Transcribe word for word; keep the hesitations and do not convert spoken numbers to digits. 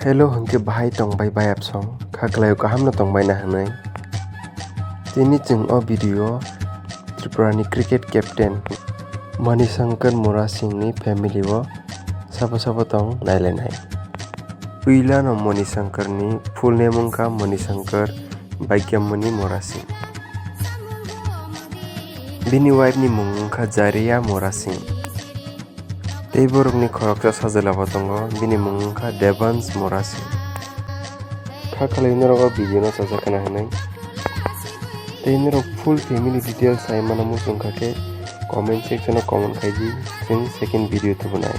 Hello hwnkhe bahai tongbai bayapsong, kha khlaio kahamno tongbaina hwnwi. Tini chwng o video Tripurani cricket captain Manishankar Murasingni family o sabo sabo tong nailainai. Puilano Manishankarni full name wngkha Manishankar Bhagyamani Murasing. Bini wife ni mung wngkha Jariya Murasing. Tei borokni khoroksa sajwlabo tongo, bini mung wngkha Devans Murasing. Kha khlai norok o video no chajak kana hwnwi. Tei norok full family details sai mana muchung kha khe comment section o comment khai di, chwng second video tubunai.